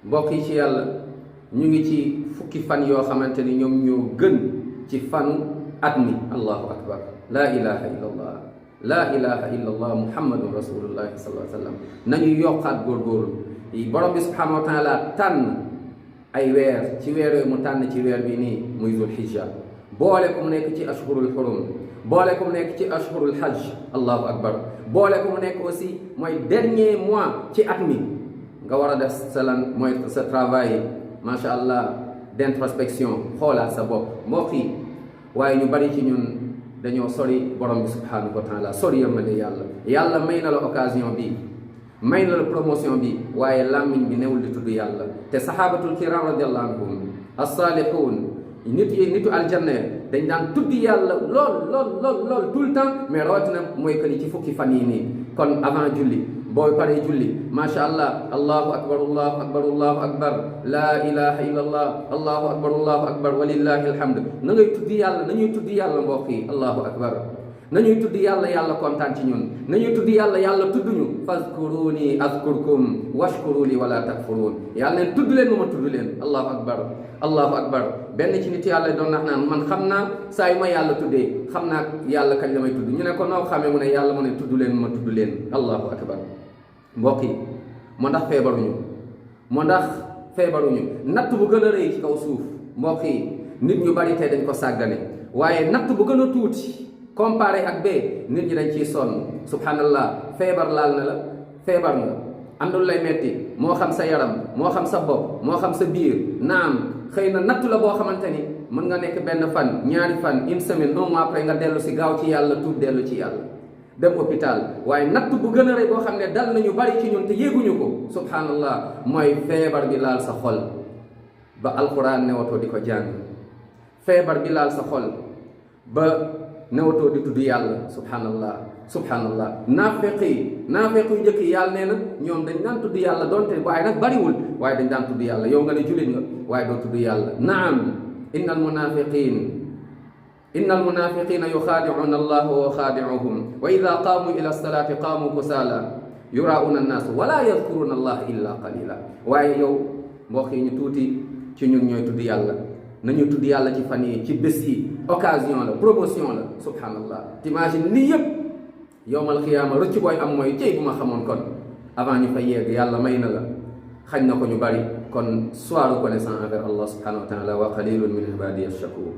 mbokk yi ci yàlla ñu ngi ci fukki fan yoo xamante ni ñoom ñoo gën ci fanu at mi. allahu akbar, laa ilaha illa allah, laa ilaha illa allah muhammadun rasulullahi sallallahu alayhi wa sallam. nañu yokkaat góorgóorlu. borom bi subhanahu wa taala tànn ay weer, ci weer yooyu mu tànn ci weer bi nii muy zul hijja, boole ko mu nekk ci ashhurul hurum, boole ko mu nekk ci ashhurul hajj. allahu akbar. boole ko mu nekk aussi mooy dernier mois ci at mi. nga war a def sa lan mooy sa travail macha allah d'introspection, xoolaat sa bopp mbokk yi. waaye ñu bari ci ñun dañoo sori borom bi subhanahu wa taala, sori yërmande yàlla. yàlla may na la occasion bi, may na la promotion bi, waaye làmmiñ bi newul di tudd yàlla. te sahabatul kiram radiallahu anhum as-salihun, nitu aljanna dañ daan tudd yàlla lool tout le temps, mais rawatina mooy que ni ci fukki fan yi nii. kon avant julli, booy paree julli, macha allah, allahu akbar allahu akbar allahu akbar, laa ilaha illa allah, allahu akbar allahu akbar, walillahi alhamd. na ngay tudd yàlla, nañuy tudd yàlla mbokk yi. allahu akbar. nañuy tudd yàlla, yàlla kontaan ci ñun. nañuy tudd yàlla, yàlla tudd ñu. fazkuruni azkurkum washkuruli wala takfurun. yàlla leen tudd leen ma tudd leen. allahu akbar, allahu akbar. benn ci nit yàlla doon nax naan man xam naa saa yu ma yàlla tuddee xam naa yàlla kañ la may tudd. ñu ne ko noo xamee, mu ne yàlla mu ne tudd leen ma tudd leen. allahu akbar. mbokk yi, moo ndax feebaruñu natt bu gën a rëy ci kaw suuf mbokk yi, nit ñu bari tey dañ ko sàggane. waaye natt bu gën a tuuti comparé ak bee, nit ñi dañ ciy sonn. subhanallah, feebar laal na la, feebar nga am na lu lay metti, moo xam sa yaram, moo xam sa bopp, moo xam sa biir. naam, xëy na nattu la boo xamante ni mën nga nekk benn fan, ñaari fan, une semaine, un mois après nga dellu si gaaw ci yàlla, tuub dellu ci yàlla, dem hôpital. waaye natt bu gën a rëy boo xam ne dal nañu bari ci ñun te yéeguñu ko, subhanallah, mooy feebar bi laal sa xol ba alquran newatoo di ko jàng. feebar bi laal sa xol ba newatoo di tudd yàlla. subhanallah. naafeq yu njëkk yi yàlla nee na ñoom dañ daan tudd yàlla doonte waaye nag bariwul, waaye dañ daan tudd yàlla. yow nga ne jullit nga waaye doo tudd yàlla. naam, innal munafiqina yuxaadicuuna allah wa xaadicuhum wa ida qaamu ila salaati qaamu kusaala yuraa'uuna annaas wala yadkuruuna allah illa qalila. waaye yow mbokk yi, ñu tuuti ci ñun ñooy tudd yàlla. nañu tudd yàlla ci fan yi, ci bés yi. occasion la, promotion la. subhanallah. t'imagine lii yëpp yowmal xiyaama rëcc booy am mooy cey bu ma xamoon kon avant ñu fa yegg yàlla may na la, xañ na ko ñu bari. kon sois reconnaissant envers Allah subhanahu wa taala. wa qalilun min ibadiya shakur.